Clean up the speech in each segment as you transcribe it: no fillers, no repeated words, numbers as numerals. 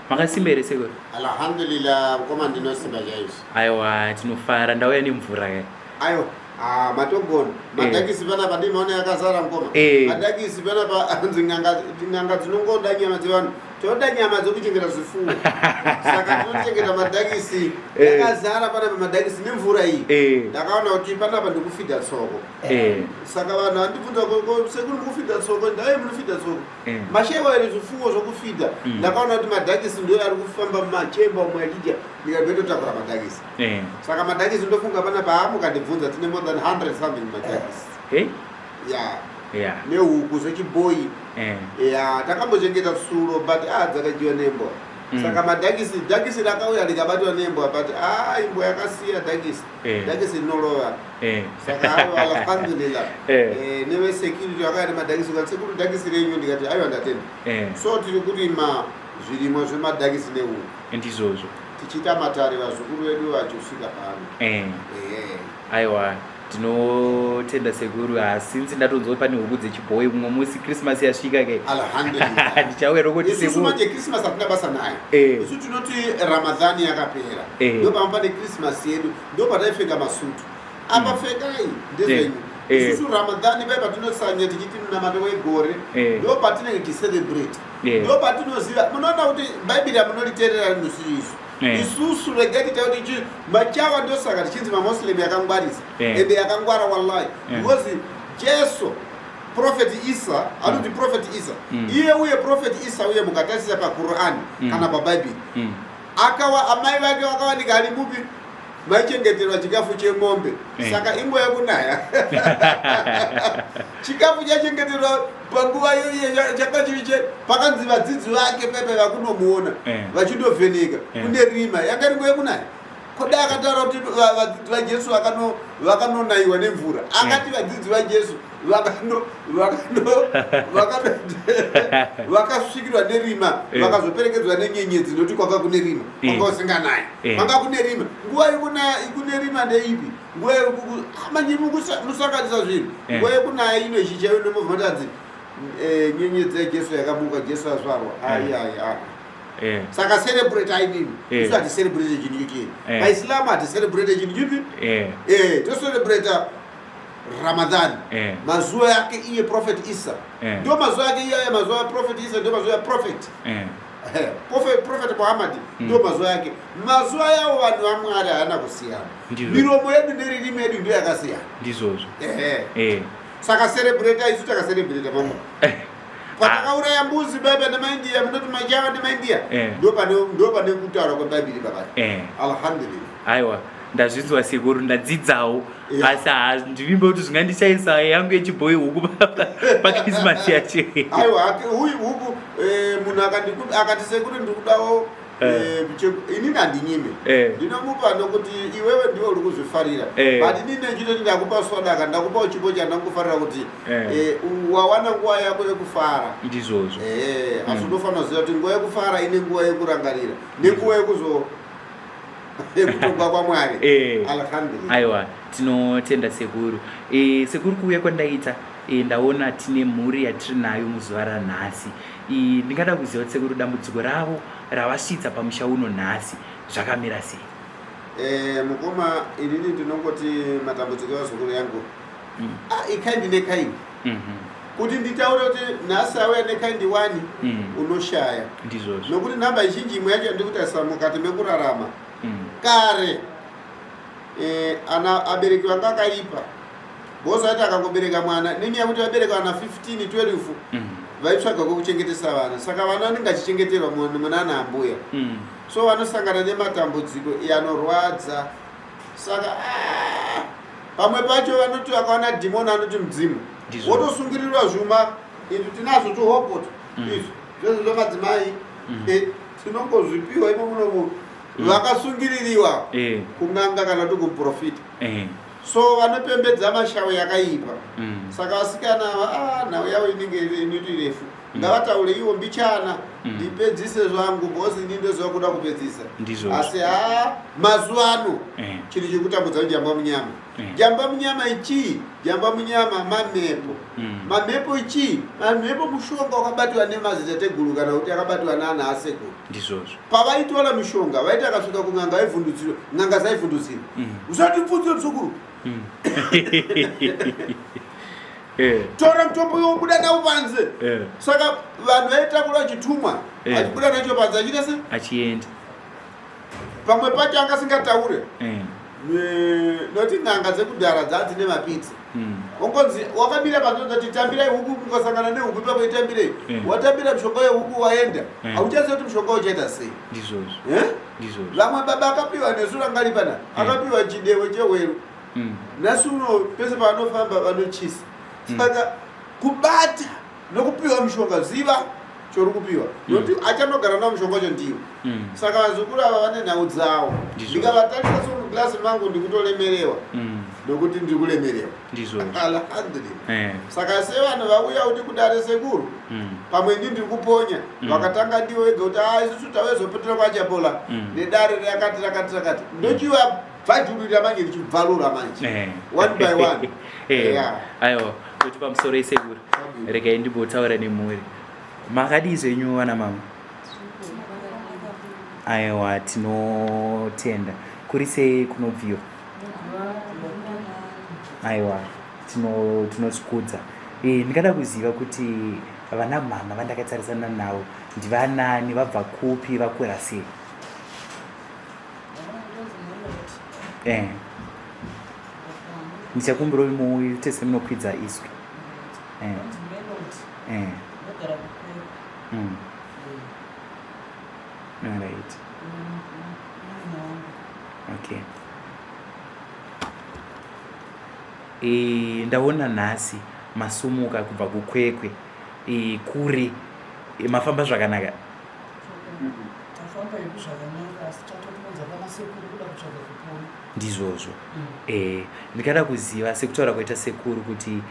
Makasimba here, sekuru? Alhamdulillah, mukoma, ndinosimba chaizvo. Aiwa, tinofara. Ndauya nemvura ka. Aiwa, ah, matogona. Madhakisi panapa ndimaona yakazara, mukoma. Madhakisi panapa anzi n'anga dzinongoda nyama dzevanhu. Toda nyama dzekuchengeta zvifuwo, saka tinochengeta madhakisi. Yakazara panapa madhakisi nemvura iyi. Ndakaona kuti panapa ndikufidha tsoko. Saka vanhu vandibvunza, "Sekuru, mukufidha tsoko?" Ndaiye munofidha tsoko. Mashewa ere zvifuwo zvokufidha. Ndakaona kuti madhakisi ndo ari kufamba mumachemba umwe achidya, ndikabetotakura madhakisi. Saka madhakisi ndofunga panapa, haa, mukandibvunza, tine more than 100 something madhakisi. Hey? Ya. Nehuku zvechibhoyi. Ya, takambochengeta tsuro, but a dzakadyiwa nembwa. Saka madhakisi, dhakisi rakauya rikabatwa nembwa, but a imbwa yakasiya dhakisi. Dhakisi rinorova. Saka aiwa, alhamdulillah. Nevesecurity vakauya nemadhakisi, ukati, "Sekuru, dhakisi renyu." Ndikati, "Aiwa, ndatenda." So tiri kurima zvirimwa zvemadhakisi nehuku. Ndizvozvo. Tichiita matare, vazukuru vedu vachisvika pano. Aiwa, tinotenda, sekuru. Hasinzi ndatonzwa kuti pane huku dzechibhoyi. Mumwe musi Christmas yasvika ke, Alhamdulillah. ndichauya rokuti Isusu sekuru. manje Christmas hatina basa nayo. Isu tinoti Ramadhani yakapera, ndo pamba pane Christmas yedu, ndo pataipfeka masutu apa. Pfekai, ndezvenyu. Isusu Ramadhani pai patinosanya tichiti munamato wegore, ndo patinenge ticelebrate. Ndo patinoziva. Munoona kuti Bhaibheri hamunoriteerera rinosiri isu. Isusu regai titaura kuti machawa, ndosaka tichinzi maMuslim yakangwarisa. Ende yakangwara, wallahi, because Jesu, Prophet Isa, anoti Prophet Isa, iye uye Prophet Isa uye mukatarisa paQurani kana paBhaibheri, akawa amai vake vakawanika ari mupi maichengeterwa chikafu chemombe. Saka inguva yekunaya, chikafu chachengeterwa panguva iyoiyo changa chiri che pakanzi vadzidzi vake pepe vakunomuona vachindovheneka. Kune rima, yanga iri nguva yekunaya. Kodai akataura kuti vadzidzi vaJesu vakanonayiwa nemvura, akati vadzidzi vaJesu vakasvikirwa nerima, vakazoperekedzwa nenyenyedzi, nokuti kwanga kune rima. Kwanga usinganayi. Kwanga kune rima. Nguva yekunaya kune rima ndeipi? Nguva manje musanganisa zvinhu. Nguva yekunaya ino ichichaiyo ndomovhatadzi nyenyedzi yaJesu yakamuka, Jesu azvarwa. Ai, ai, ai. Saka celebrate aidini? Isu haticelebrate chinhu chipi. VaIslamu haticelebrate chinhu chipi. Tocelebrata Ramadhan, mazuva yake iye Prophet Isa. Ndo mazuva yake iyaya, mazuva aProphet Isa ndo mazuva yaprophet Prophet Muhammad, ndo mazuva yake. Mazuva yavo vanhu vaMwari haana kusiyana. Miromo yedu neririmi yedu ndo yakasiyana. Ndizvozvo. Ehe. Saka celebrate, isu takacelebrata mama patakauraya mbuzi baba nemaindia. Munoti maJava nemaIndia. Ndo pane kutaura kweBhaibheri baba. Alhamdulillah. Aiwa, ndazvinzwa, sekuru, ndadzidzawo. Asi handivimbe kuti zvingandichaisa yangu yechibhoyi huku paChristmas yacho. Aiwa, huyu huku, munhu akati, "Sekuru, ndikudawo," inini handinyime. Ndinomupa nokuti iwewe ndiwe uri kuzvifarira. But inini ndechitoti ndakupa swadaka, ndakupawo chipo chandangofarira kuti wawana nguva yako yekufara. Ndizvozvo. Asi unofanira kuziva kuti nguva yekufara ine nguva yekurangarira nenguva yekuzo yekutongwa kwaMwari. Alhamdulillah. Aiwa, tinotenda, sekuru. Sekuru, kuuya kwandaita, ndaona tine mhuri yatiri nayo muzuva ranhasi. Ndingada kuziva kuti, sekuru, dambudziko ravo ravasvitsa pamusha uno nhasi zvakamira sei? Mukoma, inini ndinongoti matambudziko evazukuru yangu, ah, ikind nekind. Kuti nditaure kuti nhasi auya nekind one, unoshaya. Ndizvozvo. Nokuti nhamba zhinji imwe yacho yandikutarisa mukati mekurarama, kare ana abereki vanga akaipa bhozi, ati akangobereka mwana, nenyaya yekuti vabereka vana 15 12, vaitsvaga kwekuchengetesa vana. Saka vana vanenge achichengeterwa munana ambuya. So vanosangana nematambudziko anorwadza. Saka ah, pamwe pacho vanoti vakaona dhimoni anoti mudzimu. Wotosungirirwa zvuma. Izvi tinazvo tuhopoto, izvi zvese zvamadzimai. Tinongozvipiwa imo munomu. Vakasungiririwa kun'anga kana kuti kumuprofita. So vanopembedza mashawo yakaipa. Saka vasikana ava, ah, nhau yavo inenge inoti refu. Ngavataure ivo mbichana ndipedzise zvangu because ini ndoziva kuda kupedzisa. Ndizvozvo. Asi haa mazuva ano chinhu chekutambudza jamba munyama. Jamba munyama ichii? Jamba munyama mamhepo. Mamhepo ichii? Mamhepo mushonga wakabatiwa nemadzitateguru kana kuti akabatiwa naana asekuru. Ndizvozvo. Pavaitora mishonga vaiti akasvika kun'anga vaivhundutsirwa, n'anga dzaivhundutsirwa. Usatipfudzire muzukuru. Tora mutombo iwo buda nawo panze. Saka vanhu vaitakura chitumwa achibuda nacho panze achiita se achienda. Pamwe pacho anga asingataure. Noti n'anga dzekudhara dzadzine mapitsi. Ongonzi wakamira panze unoti tambirai huku, mukasangana nehuku ipapo itambirei. Watambira mushonga wehuku waenda. Hauchazivi kuti mushonga uchaita sei. Ndizvozvo. Ndizvozvo. Vamwe baba akapiwa nesu ranga riri pana, akapiwa chidewo chehweru. Nhasi uno pese pavanofamba vanochisa. Saka kubata nokupiwa mushonga, ziva chori kupiwa. Nokuti achanogara nawo mushonga wacho ndiwo. Saka vazukuru ava vane nhau dzavo. Ndikavatarisa somugilasi mangu ndikutolemerewa. Nokuti ndiri kulemerewa. Ndizvozvo. Alhamdulillah. Saka sevanhu vauya kuti kudare sekuru, pamwe ndi ndiri kuponya, vakatanga ndiwo vega kuti isusu tavezopotera kwaChapola nedare rakati rakati rakati. Ndochivabvajurira manje ndichibvarura manje. One by one. Aiwa, kuti pamusoro esekuru. Regai ndimbotaura nemhuri. Makadii zvenyu vana mama? Aiwa, tinotenda. Kuri sei kunobviwa? Aiwa, tinozvikudza. Ndingada kuziva kuti vana mama vandakatarisana navo ndivanani, vabva kupi, vakura sei? Ndichakumbira muite semunokwidza izwi. All right. Okay. Ndaona nhasi masumuka kubva kuKwekwe. Kure. Mafamba zvakanaka? Tafamba hedu zvakanaka, asi tatokonza pana sekuru kuda kutsvaga kupona. Ndizvozvo. Ndikada kuziva sekutaura kwaita sekuru kuti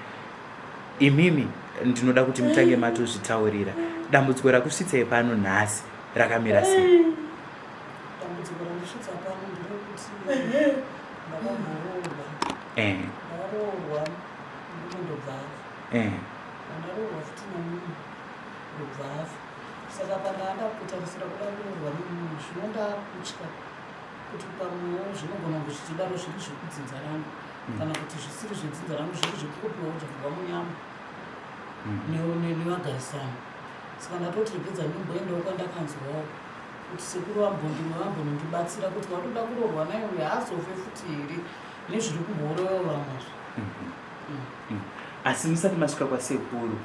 imimi ndinoda kuti mutange matozvitaurira dambudziko rakusvitsai pano nhasi rakamira sei? Dambudziko randisvitsa pano nderekuti ndakamboroorwa. Ndakaroorwa murume ndobva afa. Pandaroorwa futi nemunhu ndobva afa. Saka pandanga kutarisira kuda kuroorwa nemunhu, zvino ndakutya kuti pamwewo zvinogona kunge zvichidaro zviri zvekudzinza rangu, kana kuti zvisiri zvedzinza rangu, zviri zvekukopiwa kubva munyama nevagarisani. Saka ndatoti regedza ndimboendawo kwandakanzwawo kuti sekuru vambonondibatsira kuti watoda kuroorwa naye uyu haazofe futi here nezviri kumbourayiwa vamwe izvi. Asi musati masvika kwasekuru,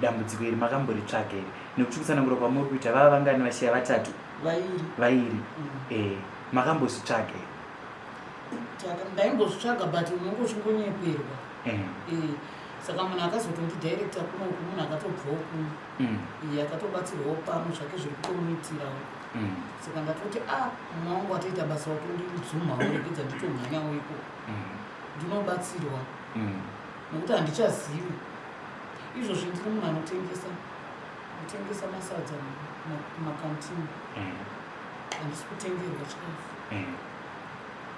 dambudziko iri makamboritsvaga here? Nekuti kutsanangura kwamuri kuita vava vangani vashiya vatatu? Vairi. Vairi. Makambozvitsvaga here? Ndaimbozvitsvaga but unonge uchingonyeperwa. Saka munhu akazotondidirecta kunoku, munhu akatobvawo kuno. Iye akatobatsirwawo pano zvake zviri kutomuitirawo. Saka ndatoti mumwe wangu atoita basa watondidzumhawo, regedza nditomhanyawo ikoko. Ndinobatsirwa. Nekuti handichazivi. Izvozvi ndiri munhu anotengesa. Kutengesa masadza mumakantini. Handisi kutengerwa chikafu.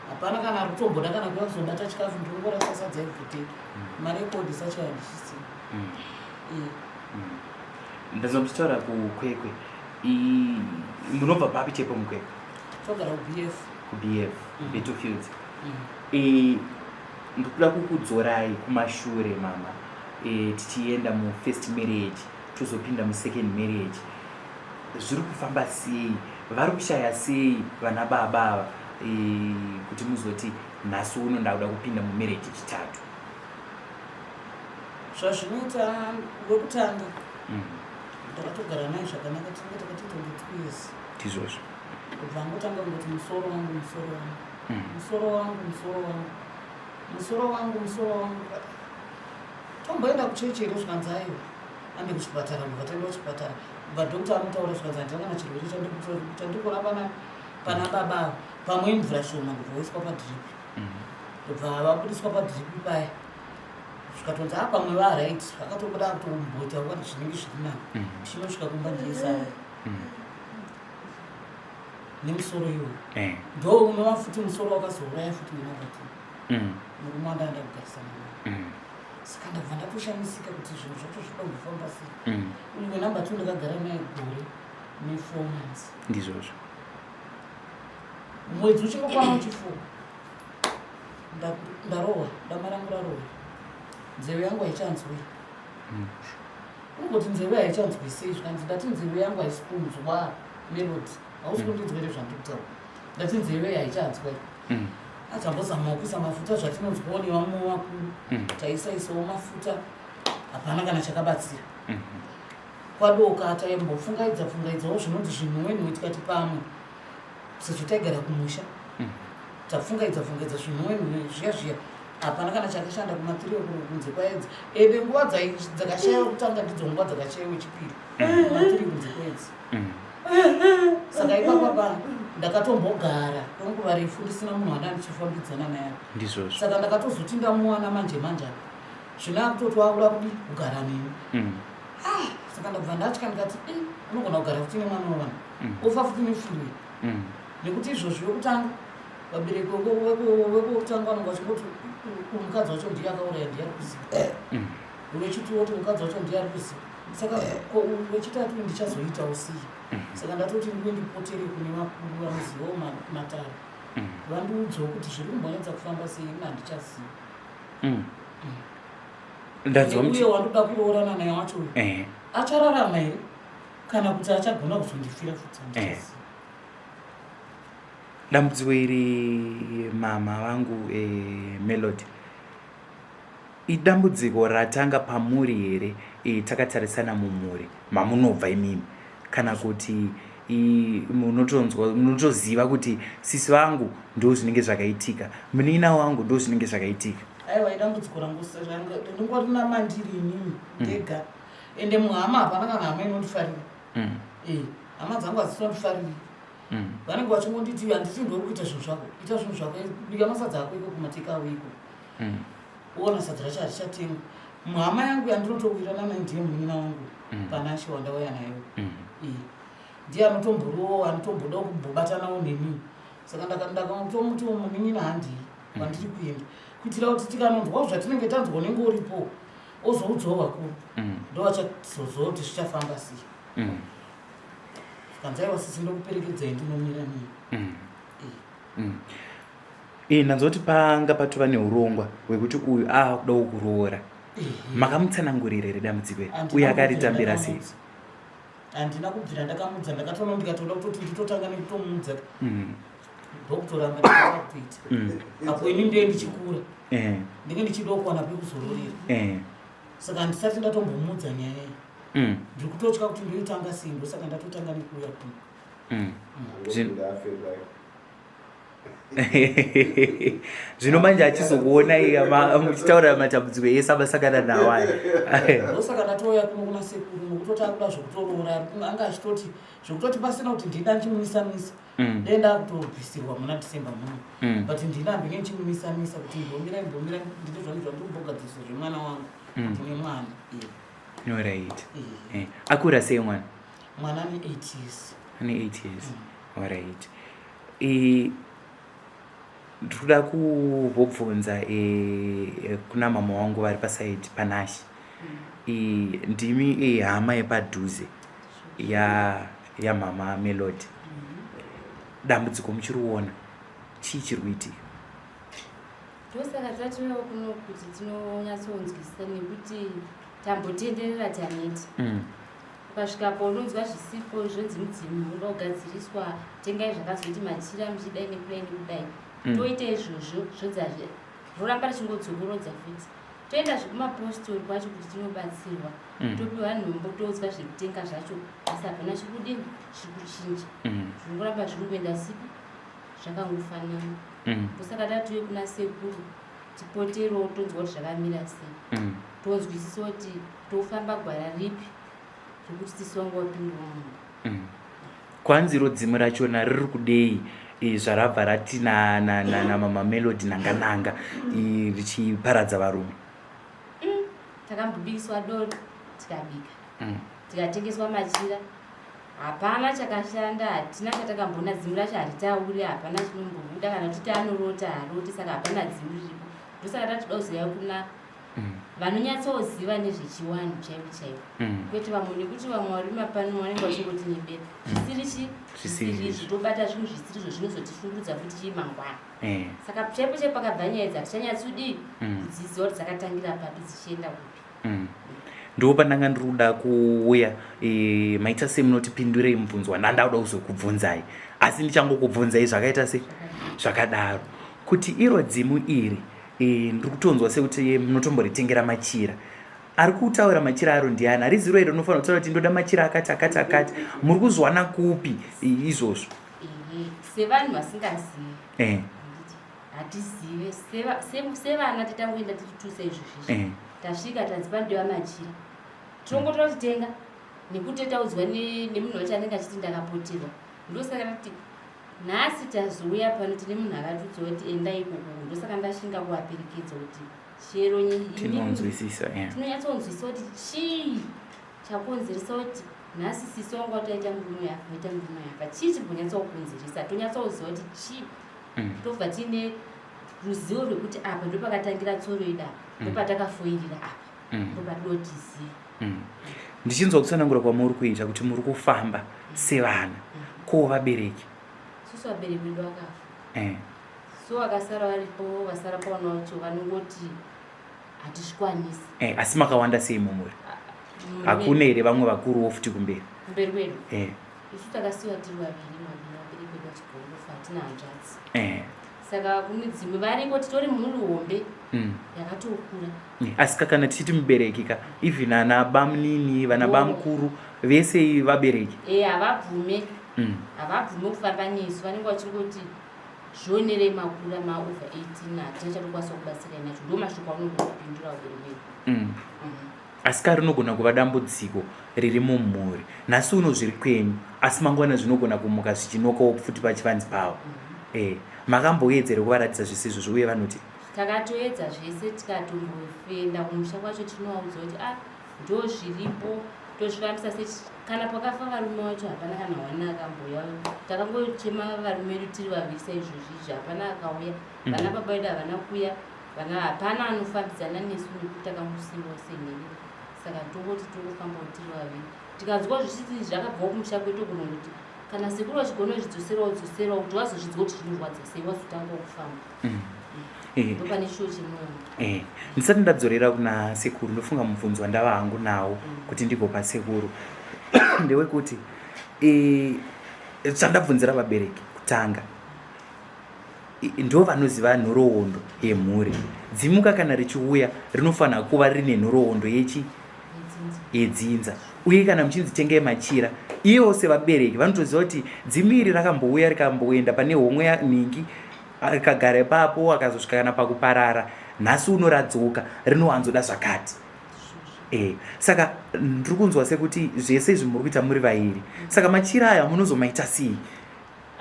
Hapana kana ari kutomboda kana kuya kuzobata chikafu, ndinongorasa sadza everyday. Mari yekuodhisa chayo handichisina. Ndazwa muchitaura kuKwekwe. Munobva papi chepo muKwekwe? Togara kuBF. KuBF, Battlefields. Ndikuda kukudzorai kumashure mama. Tichienda mufirst marriage, tozopinda musecond marriage. Zviri kufamba sei? Vari kushaya sei vana baba ava kuti muzoti nhasi uno ndakuda kupinda mumarriage chitatu? Zvazvinoita wekutanga ndakatogara naye zvakanaka, tinenge takatoita kunge 2 years. Ndizvozvo. Kubva angotanga kungoti musoro wangu, musoro wangu, musoro wangu, musoro wangu, musoro wangu, musoro wangu. Tomboenda kuchechi here? Zvikanzi aiwa, ande kuchipatara. Ndobva taenda kuchipatara, bva doctor anotaura, zvikanzi handina kana chirwere chandikuona pana baba ava, pamwe imvura shoma. Ndobva waiswa padrip, ndobva vabudiswa padrip paya. Zvikatonzi a pamwe varight, akatobuda akutomboita kuti zvinenge zviri nani. Ndichinosvika kumba ndiyesaya nemusoro iwo ndo unova futi musoro wakazouraya futi wenumber two, murume wandanga ndakugarisana naye. Saka ndabva ndatoshamisika kuti zvinhu zvacho zvinoda kufamba sei. Uyu wenumber two ndakagara naye gore ne4 months. Ndizvozvo. Mwedzi uchingokwana uchifour, ndarohwa dama rangu, rarohwa, nzeve yangu haichanzwi. Unongoti nzeve haichanzwi sei? Zvikanzi, ndati nzeve yangu haisi kunzwa. Melody, hausi kundinzwa here zvandiri kutaura? Ndati nzeve haichanzwa. Adzambozamawo kuisa mafuta, zvatinonzwawo nevamwe vakuru. Taisaisawo mafuta, hapana kana chakabatsira. Kwadoka taimbopfungaidza pfungaidzawo zvinonzi zvinhuwe, tikati pamwe sezvo taigara kumusha, tapfungaidza pfungaidza zvinhuwe zviya zviya, hapana kana chakashanda. Kuma3 kunze kwaedza, ende nguva dzakashayiwa kutanga ndidzo nguva dzakashayiwa chipiri, kuma3 kunze kwaedza. Saka ipapapa ndakatombogara kwenguva refu ndisina munhu wanda ndichifambidzana naye. Ndizvozvo. Saka ndakatozoti ndamuwana manje manje apa, zvino akutoti wakuda kudi kugara neni. Saka ndabva ndatya, ndikati, unogona kugara futi nemwana wavanhu, ofa futi nefurwe, nekuti izvozvo vekutanga, vabereki vekutanga vanonge vachingoti mukadzi wacho ndiye akauraya, ndiye ari kuziva. Wechiti woti mukadzi wacho ndiye ari kuziva. Saka ko wechitatu ndichazoitawo sei? Saka ndatoti ndive ndipotere kune vakuru vanozivawo matare, vandiudzewo kuti zviri kumbonyatsa kufamba sei. Ina handichaziva. Ndanzwa. Uye wandoda kuroorana naye wacho uyu achararama here kana kuti achagona kuzondifira futi? Handichaziva. Dambudziko iri, mama vangu Melody, idambudziko ratanga pamuri here, takatarisana mumhuri mamunobva imimi, kana kuti munotonzwa, munotoziva kuti sisi vangu ndo zvinenge zvakaitika, munin'ina wangu ndo zvinenge zvakaitika? Aiwa, idambudziko rangu, ndingorina mandiri inini ndega, ende muhama hapana kana hama inondifarira. Hama dzangu hadzitondifariri. Vanenge vachingonditi, handiti ndori kuita zvinhu zvako, ita zvinhu zvako, bika masadza ako iko kumatekawe iko. Uona sadza racho harichatengwa. Muhama yangu yandinotowirirana naye ndiye munin'ina wangu Panashe wandauya nayo. Ndiye anotomboriwo, anotomboda kumbobatanawo neni. Saka ndakatomuti, munin'ina, handii kwandiri kuenda, kuitira kuti tikanonzwawo zvatinenge tanzwa unenge uripo, ozoudzawo vakuru, ndo vachazoziva kuti zvichafamba sei. Kanzi, aiwa sisi, ndokuperekedzai, ndinomira nini. Ndanzwa kuti panga patova neurongwa hwekuti uyu aakuda kukuroora. Makamutsanangurira here dambudziko iri? Handina Uye kubvira akaritambira sei? ndakamudza. Handina kubvira ndakamudza. Ndakatoona, ndikatoda kutoti nditotanga nekutomudza, ndokutoramba ndikada kutoita apo ini ndee ndichikura, ndinge ndichidawo kuwana pekuzororera. Saka handisati ndatombomudza nyaya iyi. Ndiri kutotya kuti ndoitanga sei, ndosaka ndatotanga nekuuya kuno. Zvino manje achizokuona iya muchitaura matambudziko ese amasangana nawo aya. Ndosaka ndatouya kuno kuna sekuru, nokutoti akuda zvekutoroora, anga achitoti zvekutoti pasina kuti ndida ndichimumisamisa. Dei ndakutobvisirwa muna December muno, but ndina ndinge ndichimumisamisa kuti mbomira, mbomira, ndite zvangu zvandiri kumbogadzirisa zvemwana wangu. Ndine mwana. Alright. Akura sei mwana? Mwana ane 8 years. Ane 8 years. Alright. Ndikuda kuvobvunza kuna mama wangu vari pasaidi, Panashe. Ndimi hama yepadhuze yamama Melody. Dambudziko muchiriona, chii chiri kuitika? Ndosaka tatiuyawo kuno kuti tinonyatsonzwisisa, nekuti tambotenderera, taneti. Ukasvikapo unonzwa zvisipo, zvonzi mudzimu unoda kugadziriswa, tengai zvakazoti machira, muchidai nekudai nekudai. Toita izvozvo, zvonzi roramba richingodzokorodza futi. Toenda zvekumapostori kwacho kuti tinobatsirwa, topiwa nhombo, toudzwa zvekutenga zvacho, asi hapana chikudini, chiri kuchinja. Zvingoramba zviri kuenda sipi zvakangofanana. Ndosaka tatiuye kuna sekuru tipoterewo, tonzwa kuti zvakamira sei, tonzwisisa kuti tofamba gwara ripi rekuti sisi wangu wapindawo mumba. Kwanzi iro dzimu rachona riri kudei, zvarabva rati namama Melody nanga nanga, richiparadza varume? Takambobikiswa doro tikabika. Tikatengeswa machira. Hapana chakashanda, hatina chatakamboona dzimu racho haritauri, hapana chinombobuda kana kuti anorota haroti saka hapana dzimu riripo. Ndosaka tatoda kuziva kuna vanonyatsoziva nezvechiwanhu chaivo chaivo. Kwete vamwe nekuti vamwe vari mapano vanenge vachingotinyebera. Zvisiri chi Zvisiri izvo tobata zvinhu zvisiri izvo zvinozotishungurudza futi chii mangwana. Eh. Saka chaipo chaipo pakabva nyaya idzi hatichanyatsodii kudziziva kuti dzakatangira papi dzichienda kupi. Ndipo pandanga ndiri kuda kuuya maita sei munotipindurei mubvunzo wandanga kuda kuzokubvunzai asi ndichangokubvunzai zvakaita se zvakadaro kuti iro dzimu iri ndiri kutonzwa sekuti munotomboritengera machira ari kutaura machira aro ndiani hariziro iro rinofanira kutaura kuti ndoda machira akati akati akati muri kuzwana kupi izvozvo Sevanhu vasingazivi hatizive sevana titangoenda tichitusa izvozvizvi tasvika tanzi panodiwa machira tinongotora titenga nekuti taudzwa nemunhu wacho anenge achiti ndakapoterwa ndosaka tati nhasi tazouya pano tine munhu akatiudza kuti enda ikoko ndosaka ndashinga kuvaperekedza kuti chero Tinonzwisisa, yeah. Tinonyatsonzwisisa kuti chii chakonzeresa kuti nhasi sisi wangu wataita murume yafa waita murume yafa chii chiri kunyatsokukonzeresa tonyatsoziva kuti chii tobva tiine ruzivo rwekuti apa ndopakatangira tsoro yedu apa ndopatakafoirira apa ndopatinotiziva Ndichinzwa kutsanangura kwamuri kuita kuti muri kufamba sevana ko vabereki Susu vabereki vedu vakafa so vakasara varipo vasara paona vacho vanongoti hatizvikwanisi Eh, asi makawanda sei mumuri Hakuna here vamwe vakuruwo futi kumberi Kumberi kwedu Isu takasiwa tiri vaviri maviri vabereki vedu vachigombofa hatina hanzvadzi Saka kune dzimwe variko titori mhuri hombe yakatokura Asi kana tichiti mubereki ka even ana bamunini vana bamukuru vese vabereki E havabvume Havabvume kufamba nesu vanenge vachingoti zvionerei makura maover 18 hatina chatokwanisa kubatsirai nacho ndo mashoko aunongopindura vabereki vedu Asi ka rinogona kuva dambudziko riri mumhuri nhasi uno zviri kwenyu asi mangwana zvinogona kumuka zvichinokawo futi pachivanzi pavo Makamboedzere kuvaratidza zvese izvozvo uye vanoti Takatoedza zvese tikatombofenda kumusha kwacho tinovaudza kuti a ndo zviripo tozvifambisa se kana pakafa varume vacho hapana kana hwana akamboya takangochema varume vedu tiri vaviri saizvozvi izvi hapana akauya Vana baba vedu havana kuuya vana hapana anofambidzana nesu nekuti takangosiiwa senherera saka tongoti tongofambawo tiri vaviri tikanzwa zvichiti zvakabvawo kumusha kwedu togona kuti kana sekuru vachigona zvidzoserawo dzoserawo kuti vazozvidzwa kuti zvinorwadza sei vazotangawo kufamba Ndopane shuwo chemwoyo Ndisati ndadzorera kuna sekuru ndofunga mubvunzo wandava hangu nawo kuti ndigopa sekuru ndewekuti chandabvunzira vabereki kutanga ndo vanoziva nhoroondo yemhuri dzimuka kana richiuya rinofanira kuva rine nhoroondo yechi yedzinza uye kana muchinzi tengai machira ivo sevabereki vanotoziva kuti dzimu iri rakambouya rikamboenda pane homwe yanhingi rikagara ipapo akazosvika kana pakuparara nhasi uno radzoka rinowanzoda zvakati Saka ndiri kunzwa sekuti zvese izvi muri kuita muri vairi saka machira aya munozomaita sei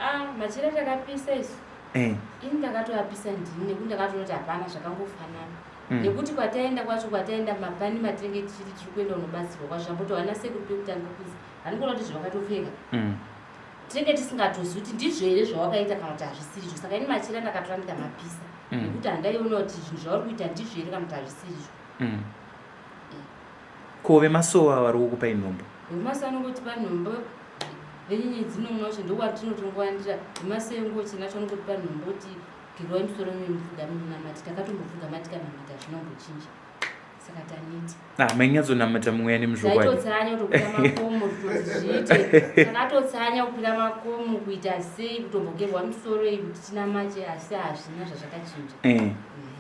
Ah, machira takapisa isu Ini ndakatoapisa ndini nekuti ndakatoona kuti hapana zvakangofanana Nekuti kwataenda kwacho kwataenda mapani matinenge tichiti tiri kuenda unobatsirwa kwacho zvambotohana sekuru pekutanga kuzi handikuona kuti zvawakatopfeka Tinenge tisingatozivi kuti ndizvo here zvawakaita kana kuti hazvisirizvo saka ini machira ndakatora ndikamapisa Nekuti handaiona kuti zvinhu zvauri kuita ndizvo here kana kuti hazvisirizvo Ko vemasowa vari kukupai nhombo Vemasowa anongotipa nhombo venyenyedzi nomwe wacho ndokwatinotongoandira vemasowa nacho anongotipa nhombo kuti gerwai musoro memupfugame munamati takatombopfugama tikanamata zvinombochinja saka taneti Ah, mainyatsonamata mumweya nemuzvokwadi Taitotsanya kutokwira makomo kutoti zviite takatotsanya kukwira makomo kuita sei kutombogerwa musoro iyi kuti tinamate asi hazvina zvazvakachinja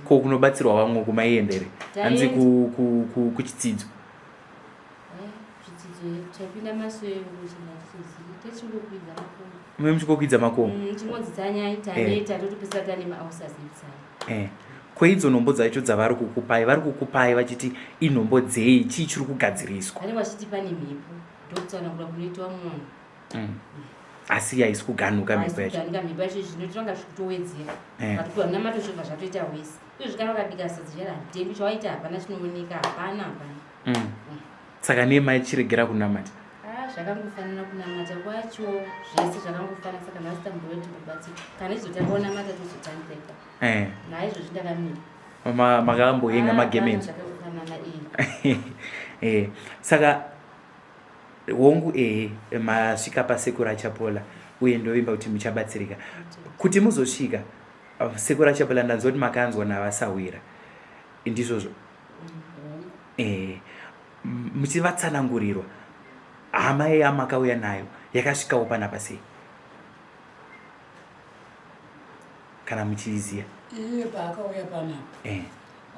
Ko kunobatsirwa vamwe kumaienda here hanzi Taenda. kuchitsidzo Zvidzidzo taipinda masoe techingokwidza makomo Muve muchikokwidza makomo Chingonzi tsanyai taneta totopesa tane maulcers ekutsanya Ko idzo nhombo dzacho dzavari kukupai vari kukupai vachiti inhombo dzei chii chiri kugadziriswa Vanenge vachiti pane mhepo ndokutsanangura kunoitwa munhu Asi haisi kuganuka mhepo yacho. Kuganuka mhepo yacho, zvinotonga zvikutowedzera. Ukatopiwa munamato zvobva zvatoita wese. Izvozvi kana ukabika sadza chero handitengi, chawaita hapana chinooneka, hapana, hapana. Saka nemai chiregera kunamata. Ah, zvakangofanana kunamata kwacho, zvese zvakangofanana. Saka nhasi tambouya timbobatsira, kana izotanga kunamata tozotangira ipapo. Naizvozvi ndakamira. Makambohenga magemenzi. Zvakangofanana. Saka hongu, ehe, masvika pasekuru Achapola, uye ndovimba kuti muchabatsirika. Kuti muzosvika sekuru Achapola, ndanzwa kuti makanzwa navasawira, ndizvozvo? Muchivatsanangurirwa, hama yamakauya nayo yakasvikawo panapa sei, kana muchiiziya? Iye paakauya panapa,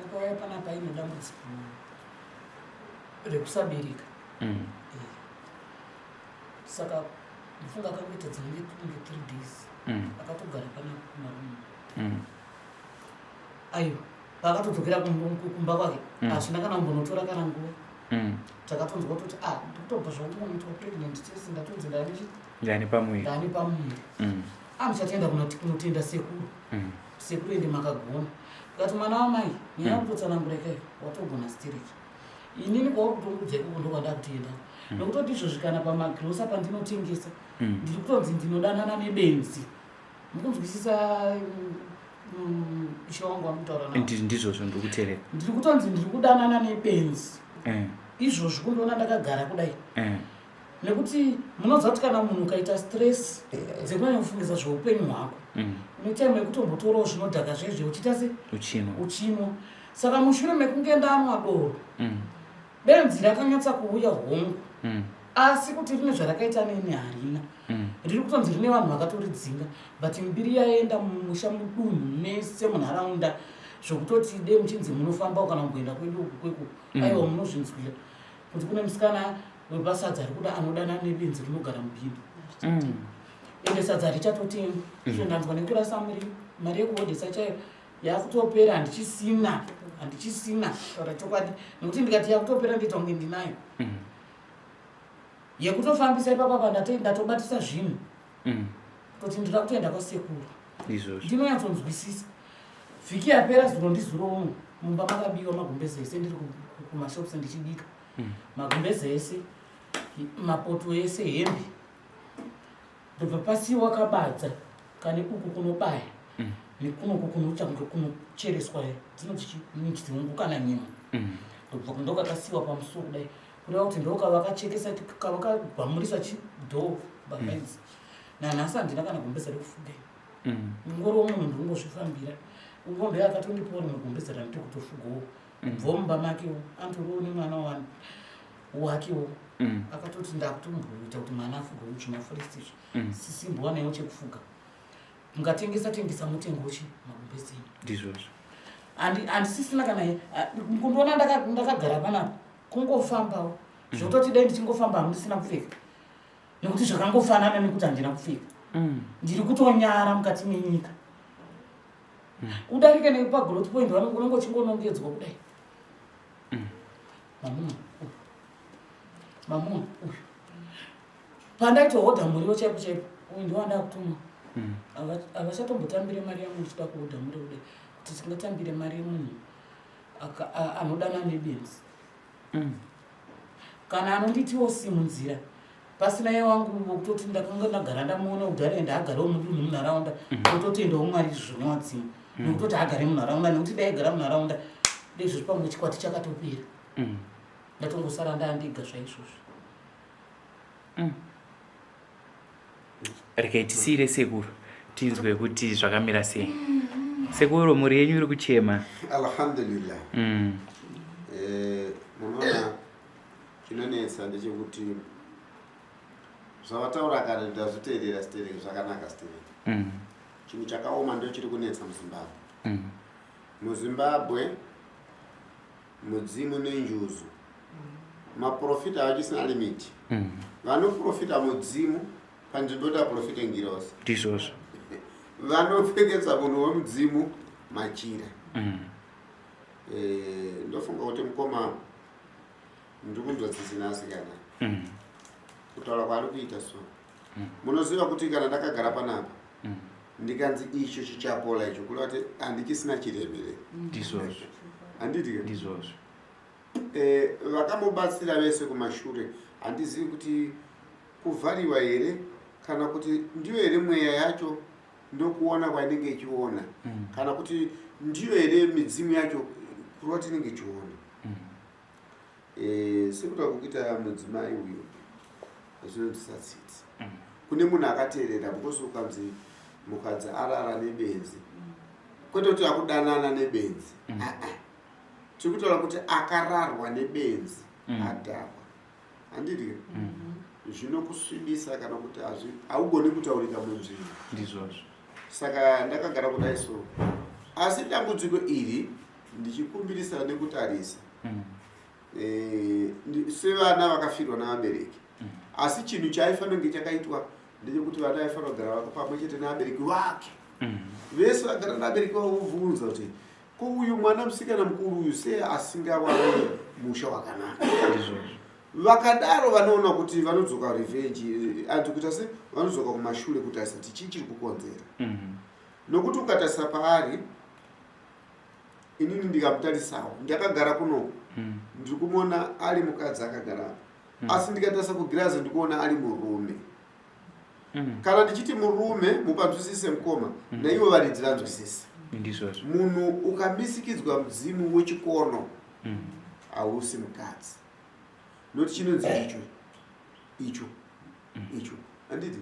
akauya panapa aine dambudziko rekusabereka. Saka ndifunga akangoita dzinenge kunge 3 days akatogara panapa kumarumu. Aiwa, paakatodzokera kumba kwake, hazvina kana kumbonotora kana nguva, takatonzwa kutoti, "A, ndikutobva zvangu kunoitwa pregnant test, ndatonzi ndane Ndani pamuviri." Ndane pamuviri. A, muchatenda kunotenda sekuru. Sekuru, ende makagona. Ndikati, "Mwana wamai, nyaya kutotsanangura ikayo, watogona stereki. Inini kwauri kutongoudza ikoko ndokwandakutenda, nokutoti izvozvi kana pamagirosa pandinotengesa, ndiri kutonzi ndinodanana nebenzi." Mukunzwisisa, ishe wangu wamutaura nawo? Ndizvozvo, ndiri kuteerera. Ndiri kutonzi ndiri kudanana nebenzi. Izvozvi kundiona ndakagara kudai, nekuti munoziva kuti kana munhu ukaita stress dzekunyanya kufungisa zveupenyu hwako, une time yekutombotorawo zvinodhaka zvezve uchiita se Uchinwa. Uchinwa. Saka mushure mekunge ndanwa doro, benzi rakanyatsa kuuya, hongu, asi kuti rine zvarakaita neni, harina. Riri kutonzi rine vanhu vakatoridzinga, but mbiri yaenda mumusha, mudunhu mese, munharaunda, zvokutoti de muchinzi munofambawo kana kumboenda kwedu uku kweko, aiwa, munozvinzwira kuti kune musikana wepasadza ari kuda anodana nebenzi rinogara mubindu. Ende sadza richatotengwa. Izvo ndanzwa nekurasa muriwo, mari yekuhodhesa chaiyo yakutopera, handichisina, handichisina, taura chokwadi, nekuti ndikati yakutopera ndoita kunge ndinayo yekutofambisa ipapa. Ndatobatisa zvinhu kutoti ndinoda kutoenda kwasekuru. Izvozvo. Ndinonyatsonzwisisa. Vhiki yapera, zuro ndizuro uno, mumba makabiwa magumbeze ese. Ndiri kumashops ndichibika, magumbeze ese, mapoto ese, hembe, ndobva pasiwa kabadza kane uku kunobaya nekunoku kunoita kunge kunochereswa, dzinonzi nzungu kana nyimo. Ndobva ndokakasiwa pamusuwo kudai, kureva kuti ndokavakachekesa, kavakagwamurisa chidhoo bakaidzi. Nanhasi handina kana gumbeza rekufuga. Ngoro womunhu ndikungozvifambira. Ungombe akatondipawo rimwe gumbeza randiri kutofugawo kubvawo mumba makewo, antoriwo nemwana wakewo. Akatoti ndakutomboita kuti mwana afugewo zvimafuresti izvi. Sisimbowanewo chekufuga, mungatengesa tengesa mutengo chi magumbezi. Ndizvozvo. Handisisina kana kundiona ndakagara panapa, kungofambawo zvototi dai ndichingofamba handisina kupfeka, nekuti zvakangofanana nekuti handina kupfeka. Ndiri kutonyara mukati menyika. Udarike nepagrowth point, unenge uchingonongedzwa kudai. Mamuna uyu, mamuna uyu, pandaitohodha muriwo chaipo chaipo, uyu ndiwanda kutumwa. Havachatombotambire mari yangu ndichida kuhodha muriwo kudai, kuti tingatambire mari yemunhu anodana nebenzi. Kana anonditiwo simunzira pasina iye wangu wokutoti ndakanga ndagara ndamuona kudhara, ende agarewo mudunhu, munharaunda, tototendawo Mwari izvo zvinowadzimu nekutoti agare munharaunda, nekuti dai agara munharaunda dezvozvi pamwe chikwati chakatopera. Ndatongosara ndaandiga zvaizvozvo. Regai tisiyire sekuru tinzwe kuti zvakamira sei. Sekuru, mhuri yenyu iri kuchema. Alhamdulillah. Munoona, chinonetsa ndechekuti zvavataura kare ndazviteerera stereki zvakanaka stereki. Chinhu chakaoma ndo chiri kunetsa muZimbabwe. MuZimbabwe mudzimu nenjuzu, maprofita havachisina limit. Vanoprofita mudzimu panzvimbo yekuti aprofite ngirosi. Ndizvozvo. Vanopfekedza munhu wemudzimu machira. Ndofunga kuti mukoma ndiri kunzwa tsitsi naasikana kutaura kwaari kuita so. Munoziva kuti kana ndakagara panapa ndikanzi icho chichapola icho kureva kuti handichisina chiremere. Ndizvozvo. Handiti? Ndizvozvo. Vakamubatsira vese kumashure, handizivi kuti kuvhariwa here kana kuti ndiyo here mweya yacho ndokuona kwainenge ichiona, kana kuti ndiyo here midzimu yacho kureva kuti inenge ichiona. Sekuta kukuita mudzimai uyu zvinonzwisa tsitsi kune munhu akateerera, because ukanzi mukadzi arara nebenzi, kwete kuti akudanana nebenzi, tiri kutaura kuti akararwa nebenzi, adhakwa, handiti? Zvinokusvibisa kana kuti haugoni kutaurika munzvimbo. Ndizvozvo. Saka ndakagara kudai so, asi dambudziko iri ndichikumbirisa nekutarisa sevana vakafirwa navabereki, asi chinhu chaifanira kunge chakaitwa ndechekuti vana vaifanira kugara pamwe chete nevabereki vake vese, vagara nevabereki vavo, vobvunza kuti ko uyu mwana musikana mukuru uyu sei asingawani musha wakanaka? Ndizvozvo. Vakadaro vanoona kuti vanodzoka revenge, anti kuita se vanodzoka kumashure kutarisa kuti chii chiri kukonzera, nokuti ukatarisa paari, inini ndikamutarisawo ndakagara kunoku, ndiri kumuona ari mukadzi akagara apa, asi ndikatarisa kugirazi ndikuona ari murume. Kana ndichiti murume, mupanzwisise mukoma, naivo varidzi vanzwisise. Ndizvozvo. Munhu ukamisikidzwa mudzimu wechikono, hausi mukadzi, noti chinonzi icho icho icho, handiti?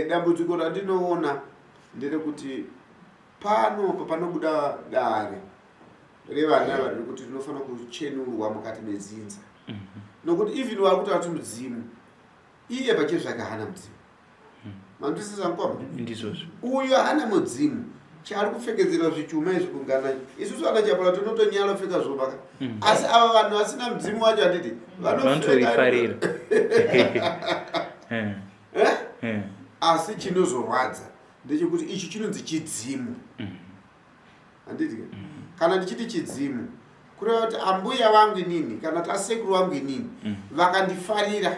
Dambudziko randinoona nderekuti pano panobuda dare revana vari kuti rinofanira kuchenurwa mukati medzinza, nokuti even vari kutaura kuti mudzimu, iye pachezvake haana mudzimu. Manzwisisa mukoma? Ndizvozvo. Uyu haana mudzimu, chaari kupfekedzerwa zvichuma izvi kungana isusu ana Chapala tinotonyara kupfeka zvomaka, asi ava vanhu vasina mudzimu wacho, handiti? Vanotoifarira. Eh? Asi chinozorwadza ndechekuti ichi chinonzi chidzimu, handiti? Kana ndichiti chidzimu, kureva kuti ambuya vangu inini kana kuti asekuru vangu inini vakandifarira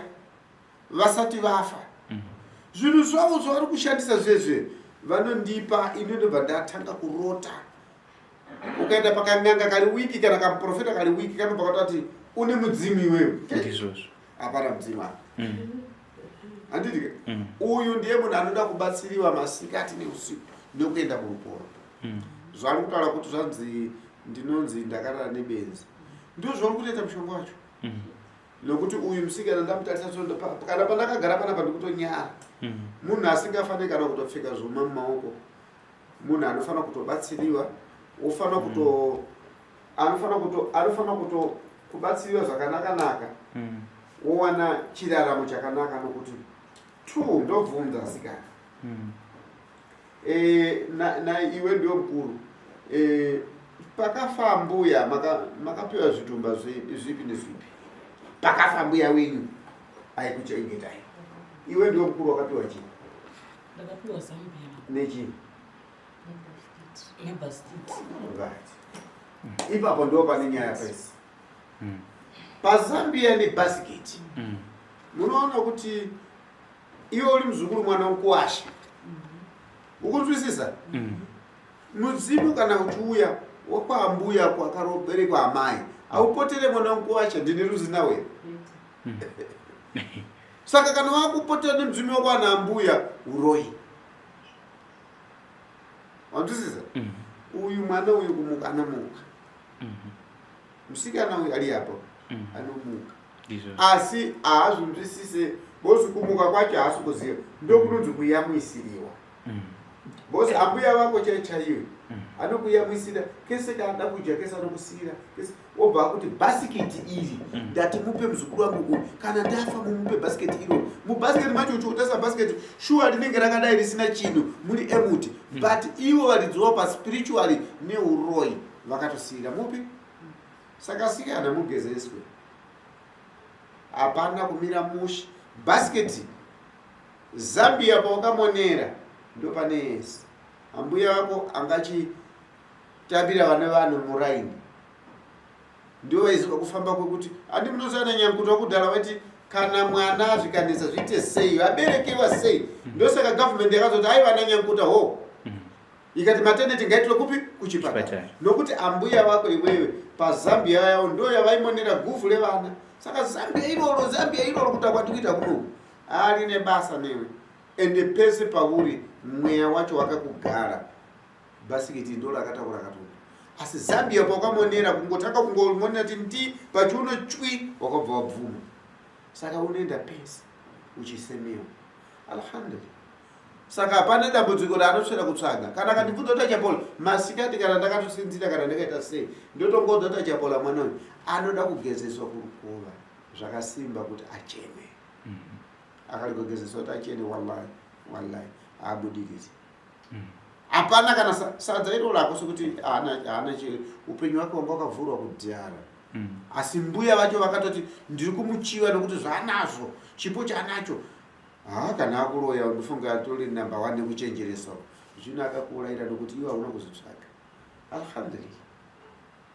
vasati vafa, zvinhu zvavo zvavari kushandisa zvezve vanondipa ini, ndobva ndatanga kurota. Ukaenda pakanyanga kari wiki kana kamuprofeta kari wiki, kanobva katati une mudzimu iwewe. Ndizvozvo. Hapana mudzimu apa, handiti? Uyu ndiye munhu anoda kubatsiriwa masikati neusiku nekuenda kuruporo. Zvari kutaura kuti zvanzi ndinonzi ndakarara nebenzi, ndo zvauri kutoita mushonga wacho, nokuti uyu musikana ndamutarisa so, kana pandakagara panapa ndikutonyara. Munhu asingafaniri kana kutopfeka zvuma mumaoko, munhu anofanira kutobatsiriwa, wofanira kuto anofanira kuto anofanira kuto kubatsiriwa zvakanaka-naka, wowana chiraramo chakanaka. Nokuti two, ndobvunza asikana, na iwe ndiwe mukuru, pakafa mbuya makapiwa zvitumba zvipi nezvipi? Pakafa mbuya wenyu aikuchengetai, iwe ndiwe mukuru, wakapiwa chii? Ndakapiwa zambia. Nechii? Nebhasikiti. Right, ipapo ndo pane nyaya pese, pazambia nebhasiketi. Munoona kuti iwe uri muzukuru, mwana wokuwasha, ukunzwisisa? Mudzimu kana uchiuya wakwambuya kwakaroberekwa amai, aupotere mwana wokuwasha, ndine ruzina wena. Saka kana wakupotera nemudzimu wakwana ambuya, uroi, wanzwisisa? Uyu mwana uyu kumuka anomuka, musikana uyu ari apo anomuka, Ndizvozvo. Asi haazvinzwisise because kumuka kwacho haasi kuziva, ndokunonzi kuyamwisiriwa, because ambuya vako chai chaiyo anokuyamwisira kese kaada kudya, kese anokusiyira kese, obva akuti bhasikiti iri ndati mupe muzukuru wangu uyu, kana ndafa mumupe bhasiketi iro. Mubhasiketi macho uchiotasa bhasiketi shuwa rinenge rakadai risina chinhu, muri empty, but ivo varidziwa paspiritually neuroi vakatosiyira mupi. Saka sikana mugezeswe, hapana kumira mushe. Bhasiketi, zambia pawakamonera ndo pane yese. Ambuya vako angachitambira vana vanhu muraini, ndio vaiziva kufamba kwekuti handi munoziva nanyanguta kudhara vaiti Kana mwana zvikanetsa zviite sei, vaberekewa sei. Ndosaka government yakazoti aiwa nanyankuta ho. Ikati maternity ngaiitwe kupi? Kuchipatara. Nokuti ambuya vako iwewe paZambia yavo ndo yavaimonera guvhu revana. Saka Zambia iroro, Zambia iroro kuta kwatikuita kunoku. Aline basa newe. Ende pese pauri mweya wacho wakakugara. Bhasikiti ndo rakatakura katombo. Asi Zambia pawakamonera kungotanga kungomonera ti ndi pachiuno chwi wakabva wabvuma. Saka unoenda pese uchisemewa. Alhamdulillah. Saka hapana dambudziko raanoswera kutsvaga. Kana akandibvunza kuti achapola masikati kana ndakatosinzira kana ndakaita sei ndotongoudza kuti achapola mwana uyu anoda kugezeswa kurukova zvakasimba kuti achene. Akarigogezeswa kuti achene wallahi wallahi haabudiriri. Hapana kana sadza iro rako sekuti haana chero upenyu wake wanga wakavhurwa kudhara. Asi mbuya vacho vakatoti ndiri kumuchiva nokuti zvaanazvo chipo chaanacho. Haa kana akuroya ndofunga atori number one nekuchenjeresa zvino akakuurayira nokuti iwe hauna kuzvitsvaga. Alhamdulillah.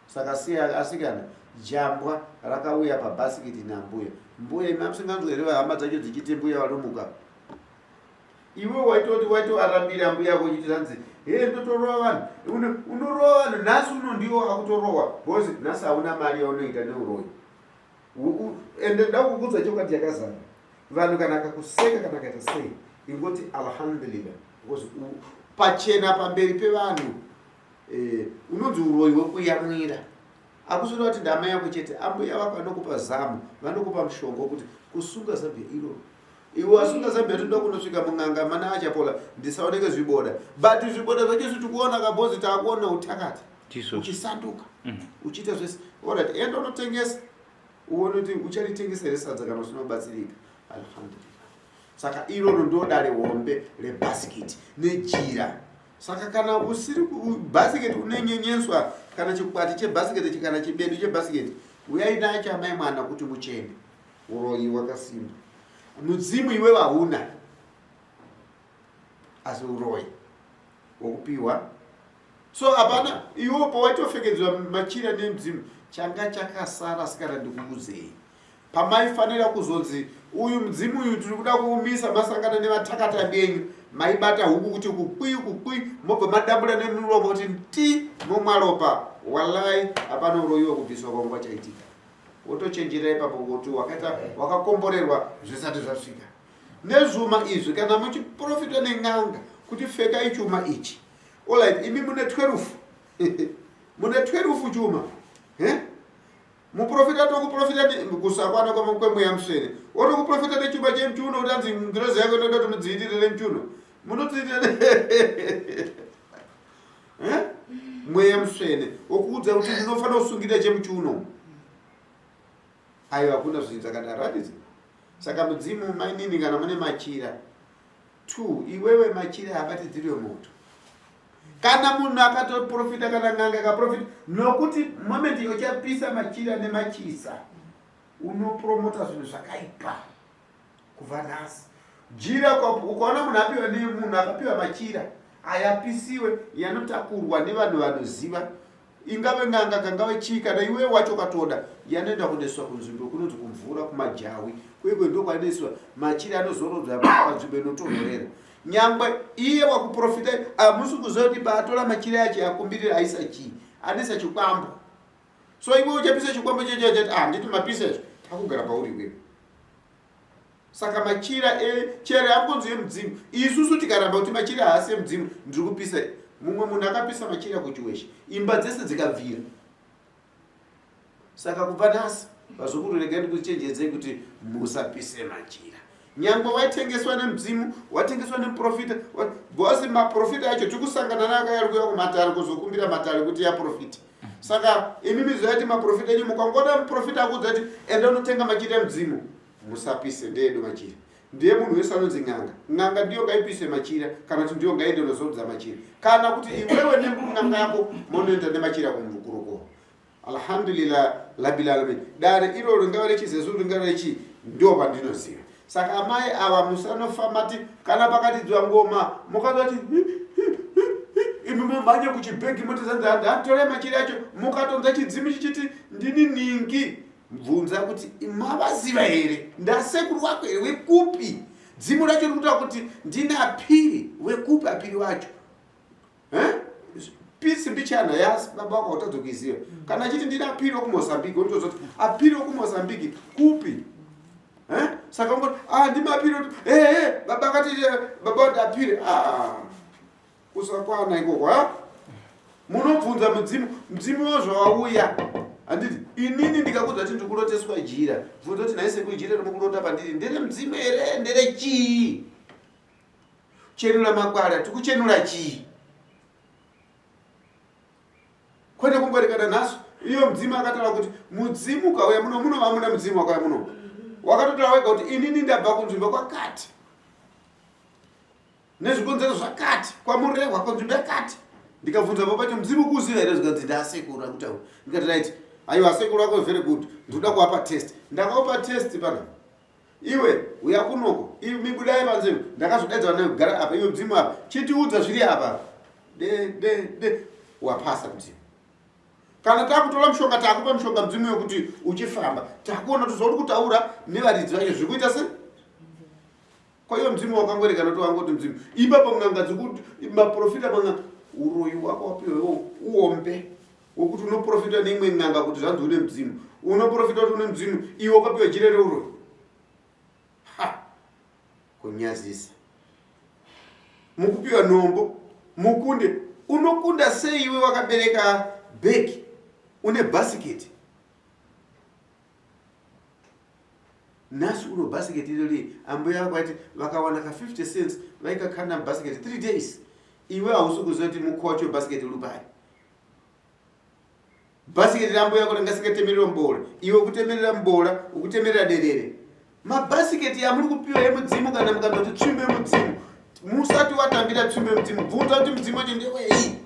Saka siya asikana jambwa rakauya pabhasikiti nambuya. Mbuya imi amusinganzwe here hama dzacho dzichiti mbuya vanomuka. Iwe waitoti waitoarambira mbuya yako uchiti zvanzi hee ndotorova vanhu. Unorova vanhu nhasi uno ndiwo akutorowa because nhasi hauna mari yaunoita neuroyi. Ende nda kukudza chokwadi chakazara. Vanhu kana akakuseka kana akaita sei ingoti alhamdulillah because pachena pamberi pevanhu eh, unonzi uroyi wekuyamwira. Akusiri kuti ndamai yako chete, ambuya vako vanokupa zamu, vanokupa mushonga wekuti kusunga zambia iroro. Iwe wasunga zambia toda kunosvika mun'anga mana achapola ndisaoneke zviboda. But zviboda zvacho isu tikuona kabhozi takuona utakati. Uchisanduka. Uchiita zvese. Alright, enda unotengesa. Uone kuti ucharitengesa here sadza kana usina kubatsirika. Alhamdulillah. Saka iroro ndo dare hombe rebhasikiti nejira. Saka kana usiri bhasiketi unenyenyeswa kana chikwati chebhasiketi kana chibedu chebhasiketi uyai nacho amai mwana kuti muchene. Uroyi wakasimba. Mudzimu iwewe hauna. Asi uroyi wokupiwa. So hapana iwe pawaitofekedzwa machira nemudzimu changa chakasara asikana ndikuudzei. Pamaifanira kuzonzi uyu mudzimu uyu tiri kuda kuumisa masangana nevatakata benyu maibata huku kuti kukwii kukwii mobva madambura nemuromo kuti nti momwa ropa walai hapana uroyiwa kubviswa kwangu kwachaitika wotochenjerera ipapo kuti wakaita wakakomborerwa zvisati zvasvika nezvuma izvi kana muchiprofita nen'anga kuti pfekai chuma ichi olright imi mune 12 mune 12 chuma eh? Muprofita tokuprofita kusakwana kwemweya mutsvene wotokuprofita nechuma chemuchiuno kuti anzi ngirozi yako inoda kuti mudziitire nemuchiuno munodziitira eh? mweya mutsvene wokuudza kuti ndinofanira kusungirira chemuchiuno aiwa hakuna zvinhu zvakadaro handiti saka mudzimu mainini kana mune machira Two, iwewe machira haabatidzirwe moto. Kana munhu akatoprofita kana n'anga akaprofita nokuti moment uchapisa machira nemachisa unopromota zvinhu zvakaipa kubva nhasi. Jira ukaona munhu apiwa nemunhu akapiwa machira ayapisiwe yanotakurwa nevanhu vanoziva Ingave n'anga kangave chii kana iwewe wacho ukatoda yanoenda kunoiswa kunzvimbo kunonzi kumvura kumajawi kuiko ndokwainoiswa machira anozorodzwa panzvimbo inotonhorera nyangwe iye wakuprofita hamusi kuziva kuti paatora machira yacho akumbirira aisa chii anoisa chikwambo so iwe uchapisa chikwambo checho achati ah nditi mapisa izvo takugara pauri iwewe Saka machira echere angonzi emudzimu. Isusu tikaramba kuti machira haasi emudzimu, ndiri kupisa. Mumwe munhu akapisa machira kuchiweshe, imba dzese dzikabvira. Saka kubva nhasi vazukuru regai ndikuchenjedzei kuti musapise machira. Nyangwe waitengeswa nemudzimu, watengeswa nemuprofita, because maprofita acho tiri kusangana nayo akauya kuuya kumatare kuzokumbira matare kuti yaprofita. Saka imimi zivai kuti maprofita enyu mukangoona muprofita akuudza kuti enda unotenga machira emudzimu, Musapise ndeedu machira ndiye munhu wese anonzi n'anga n'anga ndiyo ngaipise machira kana kuti ndiyo ngaende nozodza machira kana kuti iwewe nen'anga yako monoenda nemachira kumukurukuru alhamdulillah labil alamin dare iroro ringava rechizezuru ringava rechi ndio pandinoziva saka amai ava musanofa mati kana pakatidzwa ngoma mukazoti imi momhanya kuchibhegi motizanzi handitorei machira acho mukatonza chidzimu chichiti ndini ningi. Bvunza kuti mavaziva here ndasekuru wako here wekupi dzimu racho riri kutaura kuti ndine apiri wekupi apiri wacho eh? pisi mbichana yasi baba wako hautadzi kuiziva kana achiti ndine apiri wekumozambique unotoziva kuti apiri wekumozambique kupi eh? saka ungoti ah, ndime apiri ee eh, baba akati eh, baba wati apiri ah. Kusakwana ikoko ha? Munobvunza mudzimu, mudzimu wo zvawauya. Handiti inini ndikakudza kuti ndikuroteswa jira, bvunza kuti nhai sekuru jira rimukurota pandiri ndere mudzimu here ndere chii? Chenura makwara, tikuchenura chii? Kwete kungoerekana nhasi iyo mudzimu akataura kuti mudzimu ukauya muno muno vamuna mudzimu wakauya muno. Wakatotaura wega kuti inini ndabva kunzvimbo kwakati. nezvikonzero zvakati kwamurehwa kunzvimbo yakati ndikabvunza baba vacho mudzimu kuziva here zvikanzi ndasekuru akutaura ndikati right aiwa sekuru ako very good ndikuda kuwapa test ndakaupa test pana iwe uya kunoko mibudai panze ndakazodaidza vana kugara apa iwe mudzimu apa chitiudza zviri apa de de de wapasa mudzimu kana takutora mushonga takupa mushonga mudzimu wekuti uchifamba takuona kuti zvauri kutaura nevaridzi vacho zviri kuita se Ko iwe mudzimu wakangoerekana kuti wangoti mudzimu. Ipapo n'anga dzikuti maprofita manga uroyi wako wapiwa iwo uombe wokuti unoprofita neimwe n'anga kuti zvanzi une mudzimu. Unoprofita kuti une mudzimu iwe wakapiwa jira reuroyi. Ha! Kunyazisa. Mukupiwa nhombo mukunde unokunda sei iwe wakabereka bhegi une bhasiketi Nhasi uno basket irori ambuya vako vaiti vakawana ka 50 cents vaikakanda mubasket 3 days. Iwe hausi kuziva kuti mukocho webasket uri pai. Basket rambuya yako ranga singatemererwa muboora. Iwe ukutemerera muboora, ukutemerera derere. Mabhasiketi amuri kupiwa emudzimu kana mukandoti tsvimbo yemudzimu musati watambira tsvimbo yemudzimu bvunza kuti mudzimu wacho ndewei.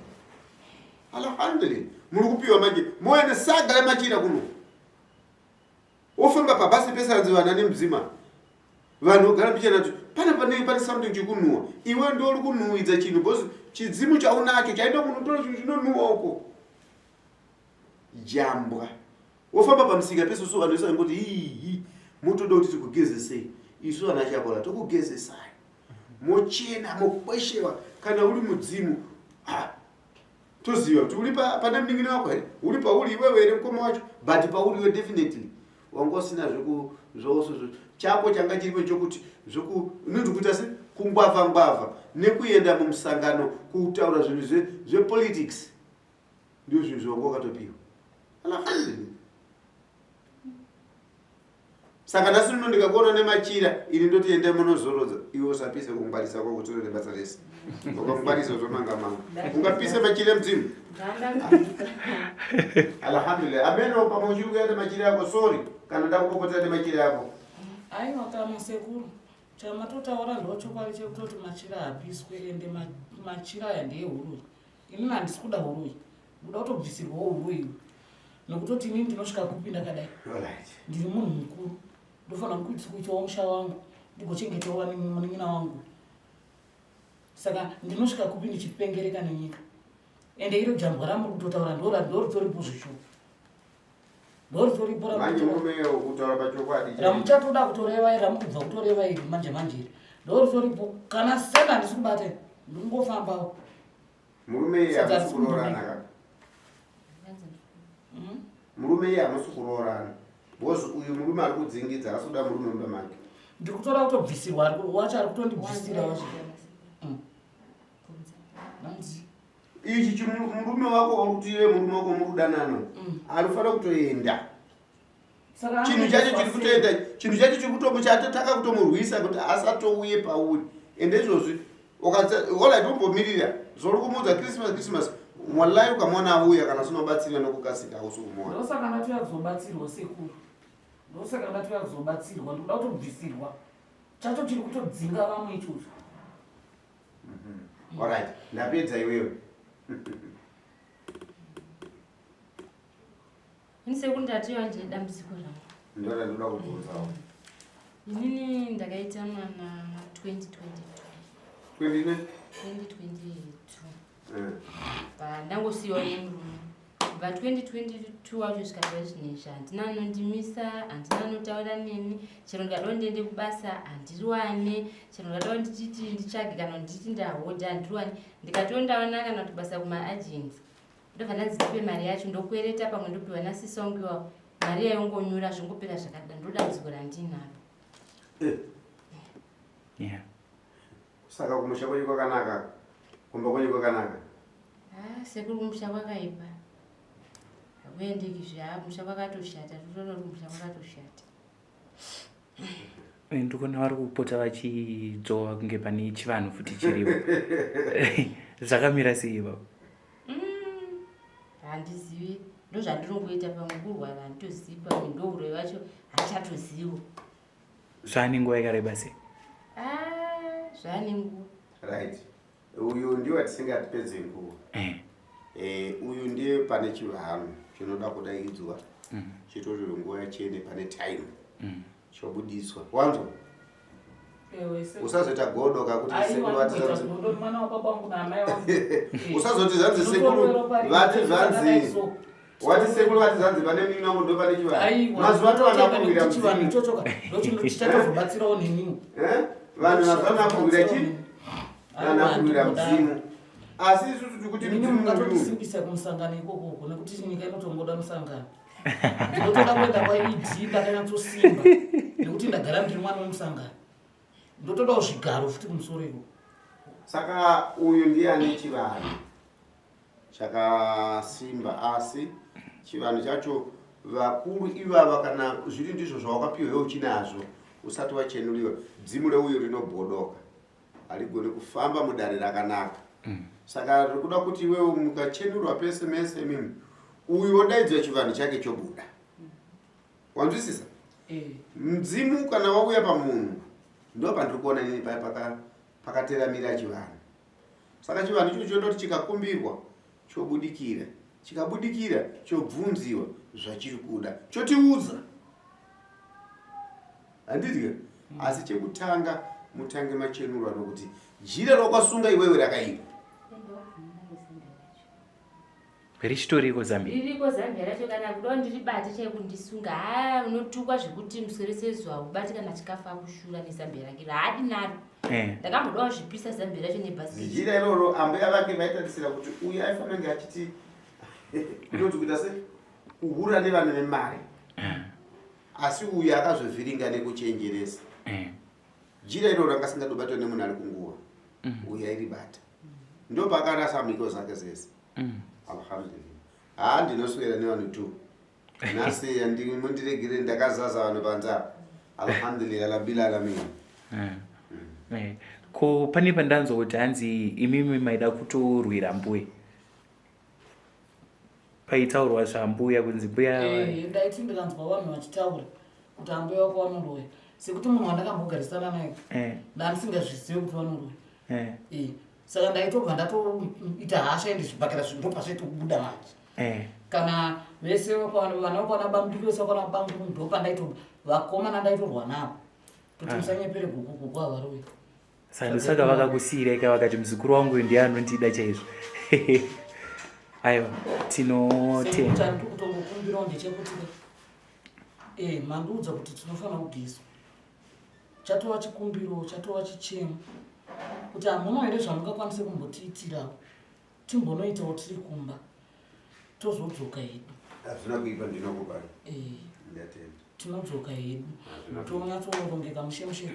Alhamdulillah muri kupiwa manje mouya nesaga remachira kuno. Wofamba pabasi pese hanzi vana nemudzima vanhu vogara mbichana kuti pana pane pane something chikunhuwa iwe ndiwe uri kunhuwidza chinhu because chidzimu chaunacho chaenda kunotora chinhu chinonhuwa uko jambwa wofamba pamusika pese so vanhu vese vangoti hihi motoda kuti tikugezesei isu vana chakola tokugezesai mochena mokweshewa kana uri mudzimu ah, toziva kuti uri pane munin'ina wako here uri pauri iwewe here mukoma wacho but pauri iwe definitely wanga usina zvose chako changa chiripo chokuti zvoku unonzi kuita se kungwavha ngwavha nekuenda mumusangano kutaura zvinhu zvepolitics ndio zvinhu zvawanga wakatopiwa alhamdulillah Saka nhasi uno ndikakuona nemachira ini ndoti enda munozorodza iwe usapise kungwarisa kwako tore nebasa rese. Ukangwarisa zvomanga manga. Ungapise machira emudzimu? Alhamdulillah. Ameno pamwe uchiri kuenda machira ako sorry kana ndakupopotera nemachira ako. Aiwa kama sekuru. Chamatotaura ndochokwadi chekutoti machira hapiswe ende machira aya ndeehuroyi. Inini handisi kuda huroyi. Ndoda kutobvisirwawo huroyi nokutoti inini ndinosvika kupi ndakadai. Ndiri munhu mukuru. Ndofanira kuitawo musha wangu ndigochengetawo munin'ina wangu. Saka ndinosvika kupi ndichipengereka nenyika. Ende iro jambwa ramuri kutotaura ndoritoripo zvishuwa. Ndoritoripo ramuchatoda kutoreva iri ramukubva kutoreva iri manje manje iri. Ndoritoripo kana sena handisi kubata ndikungofambawo. Murume iye hamusi kuroorana ka? Hmm? Murume iye hamusi kuroorana. Because uyu murume ari kudzingidza asi kuda murume mumba make. Ndiri kutora kutobvisirwa wacho ari kutondibvisira wacho. Hmm. Ichi chimurume wako uri kuti iwe murume wako muri kudanana. Hmm. Anofanira kutoenda. Chinhu chacho chiri kutoenda, chinhu chacho chiri kutomuchatotanga kutomurwisa kuti asatouye pauri. Ende izvozvi Alright, umbomirira zvauri kumuudza Christmas Christmas wallahi ukamuona auya kana usina kubatsirwa nokukasika hausi kumuona. Ndosaka ndati kuzobatsirwa sekuru. Ndosaka ndati kuzobatsirwa ndikuda kutobvisirwa. Chacho chiri kutodzinga vamwe ichocho. Mhm. Alright, ndapedza iwewe. Ini sekuru ndati manje dambudziko rangu. Ndora ndoda kubvunzawo. Inini ndakaita mwana 2022. 20 ne? 2022. Eh. Ba ndangosiyiwa nemurume. Kubva 2022 wacho svika pazvinezvi handina anondimisa, handina anotaura neni. Chero ndikadawo ndiende kubasa handiriwane, chero ndikadawo ndichiti nditsvage kana nditi ndahodha handiriwane. Ndikatiwo ndaona kana kuti basa kumaagents ndobva ndanzi ndipe mari yacho ndokwereta pamwe ndopiwa nasisi wangu iwawo mari yayongonyura zvongopera zvakada ndodambudziko randinaro. Eh. Yeah. Saka kumusha kwenyu kwakanaka, kumba kwenyu kwakanaka? Ah, sekuru kumusha kwakaipa. Hakuendeki zve, ah, kumusha kwakatoshata, totoona kuti kumusha kwakatoshata. Eh, ndikuona vari kupota vachidzvova kunge pane chivanhu futi chiripo. Zvakamira sei ipapo? Handizivi, ndozvandinongoita pamwe kurwara handitozivi, pamwe ndouroyi vacho handichatozivo. Zvane nguva yakareba sei? Ah, zvane nguva. Right. Uyu ndiwo atisingapedze nguva. Eh. Eh, uyu ndiye pane chivanhu chinoda kudaidzwa. Chitorero nguva yachene pane time. Chobudiswa. Wanzwa? Usazoita godo kakuti sekuru vati zvanzi. Mwana wababa wangu naamai wangu. Usazoti zvanzi sekuru vati zvanzi. Wati sekuru vati zvanzi pane munin'ina wangu ndo pane chivanhu. Mazuva ano vanhu vakuhwira mudzimu. Chivanhu ichocho ka ndochinochichatozobatsirawo neniwo. Eh? Vanhu mazuva ano vakuhwira chi? Vanhu vakuhwira mudzimu. Asi isusu tikuti mudzimu mungatotisimbisa kumusangano ikoko uko nekuti nyika inotongoda musangano. Ndinotoda kuenda kwaED ndakanyatsosimba nekuti ndagara ndiri mwana wemusangano. Ndotodawo zvigaro futi kumusoro ikoko. Saka uyu ndiye ane chivanhu chakasimba asi chivanhu chacho vakuru ivava kana zviri ndizvo zvawakapiwa iwe uchinazvo usati wachenuriwa dzimu reuyu rinobodoka haligoni kufamba mudare rakanaka mm. Saka rikuda kuti iwewe mukachenurwa pese mese imimi uyu wodaidzwa chivanhu chake chobuda wanzwisisa eh. Mudzimu kana wauya pamunhu ndo pandiri kuona inini paya pakateramira chivanhu. Saka chivanhu icho chinoda kuti chikakumbirwa chobudikira, chikabudikira chobvunziwa zvachiri kuda chotiudza, handidya. Asi chekutanga mutange machenurwa nokuti jira rawakasunga iwewe rakaipa. Richitoriko Zambia? Ririko Zambia racho kana kuda ndiribate chai kundisunga haa unotukwa zvekuti muswere sezuva haubati kana chikafu akushura nezambia rake raadi naro. Eh. Ndakambodawo zvipisa Zambia racho nebhasikiti. Jira iroro ambuya vake vaitarisira kuti uyu aifanira kunge achiti kunonzi kuita se kuhura nevana vemari. Eh. Asi uyu akazovhiringa nekuchenjeresa. Eh. Jira iroro ranga singadobatwa nemunhu ari kunguva. Uyu airibata. Ndopaakarasa mhiko zake zese. Alhamdulillah. Haa ndinoswera nevanhu tu. Nhasi mundiregere ndakazaza vanhu panze apa. Alhamdulillah rabbil alamin. Eh. Ko pane pandanzwa kuti hanzi imimi maida kutorwira mbuya. Paitaurwa zvambuya kunzi mbuya. Eh, ndaiti ndikanzwa vanhu vachitaura kuti ambuya wako vanoroya. Sekuti munhu wandakambogarisana naye. Eh. Ndandisingazvizive kuti vanoroya. Eh. Eh. Saka ndaitobva ndatoita hasha ende zvibhakera zvinhu zvaitobuda manje. Eh. Kana vese vana vekwana bamudiki vese vekwana bamudiki ndopandaitobva vakomana ndaitorwa navo. Kuti musanyepere guku guku havaroyi. Saka ndosaka vakakusiyirai ka vakati muzukuru wangu uyu ndiye anondida chaizvo. Aiwa tinotenda. Chandiri kutongokumbirawo ndechekuti eh mandiudza kuti tinofanira kugezwa. Chatova chikumbiro, chatova chichemo kuti hamuna here zvamungakwanise kumbotiitirawo timbonoitawo tiri kumba tozodzoka hedu. Hazvina kuipa ndinokupa. Eh. Ndatenda. Tinodzoka hedu tonyatsorongeka mushe mushe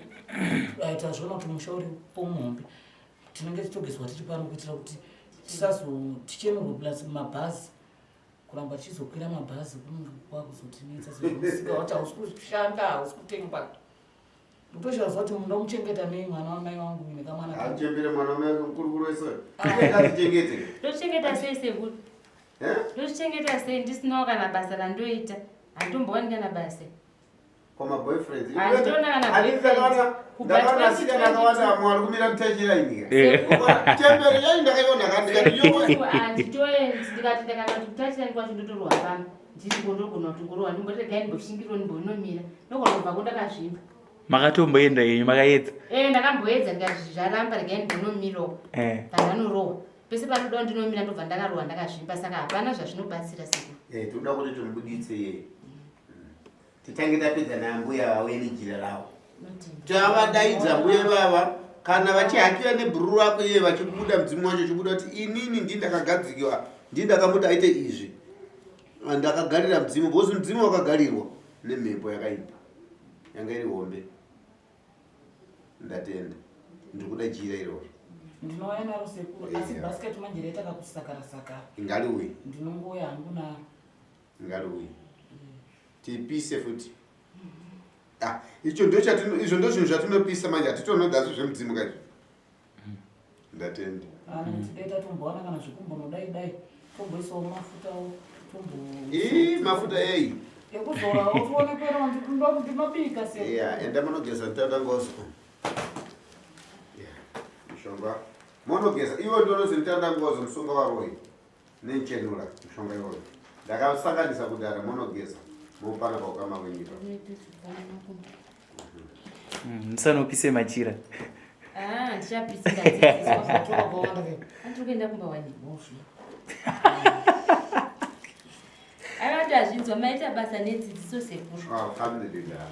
tazviona kuti musha uri pomuhombe tinenge tichitogezwa tiri pano kuitira kuti tisazo tichenurwe plus mabhazi kuramba tichizokwira mabhazi kunenge kwakuzotinetsa sezvo musika wacho hausi kushanda hausi kutengwa ndotoshaziva kuti munoda kumuchengeta nei mwana wamai wangu uyu nekamwana kangu. Achembere mwana wamai wake mukuru kuru wese. Azichengete. Ndochengeta sei sekuru? Eh? Ndochengeta sei ndisinawo kana basa randoita? Handitombooni kana basa. Kwa ma boyfriends. Handitoona kana Handiti boyfriend. ndakaona Kubva ndakaona asikana 2022. akawanda amwe ari kumira mutachira inyika. Eh. Chembere yayi ndakaiona kandi yowe. Sekuru, handitoendi ndikati ndakana kuti kutachira kwacho ndotorwa pano. Ndiriko ndogona kuti ngorowa ndimboregai ndimboshingiriro ndimbonomira. Ndogona kubva ko ndakazvimba. Makatomboenda yenyu makaedza? Eh, ndakamboedza ndikati zvaramba regai ndimbonomirawo. Eh. Pandanorowa. Pese panoda ndinomira ndobva ndakarohwa ndakazvimba saka hapana zvazvinobatsira sekuru. Eh, tinoda kuti timubuditse iye. Titange tapedza naambuya vauye nejira ravo. Tavadaidza mbuya vava kana vachihakiwa nebhururu rako iye vachibuda mudzimu wacho uchibuda kuti inini ndii ndakagadzikiwa ndii ndakamuti aite izvi ndakagarira mudzimu because mudzimu wakagarirwa nemhepo yakaipa yanga iri hombe ndatenda ndikuda jira iroro ndinouya naro sekuru asi basket manje raita kakusakara sakara ingaliuyi ndinongouya hangu naro ngariuye tipise futi ah, icho ndochatino izvo ndozvinhu zvatinopisa manje hatitonodazo zvemudzimu kaizvo ndatenda ah, tatombowana kana zvekumbonodai dai tomboisawo mafutawo tombo ii mafuta ei ekuzorawo tionekera ndinobika se ya enda munogeza ntanda ngozo mishonga monogeza iwo ndinozi ntanda ngozo musunga waroyi Nenchenura mushonga iwoyo ndakasanganisa kudara monogeza mopana paukama wenyika. Musanopise machira. Ah, ndichapisa ndadzidziswa. Andiri kuenda kumba wani. Aiwa azvinzwa maita basa nedzidziso sekuru. Alhamdulillah.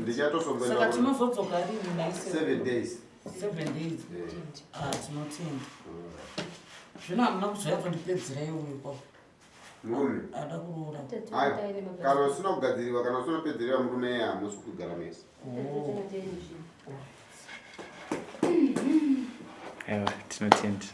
Ndichatosongoenda. Saka tinozodzoka rini nhai sekuru? 7 days. 7 days. Ah, tinotenda. Zvino hamuna kuzouya kundipedzera iwoyo kwa. Murume. Ada kuroora. Ayo. Kana usina kugadziriwa kana usina kupedzeriwa murume iye hamusi kugara mese. Oh. Aiwa, tinotenda.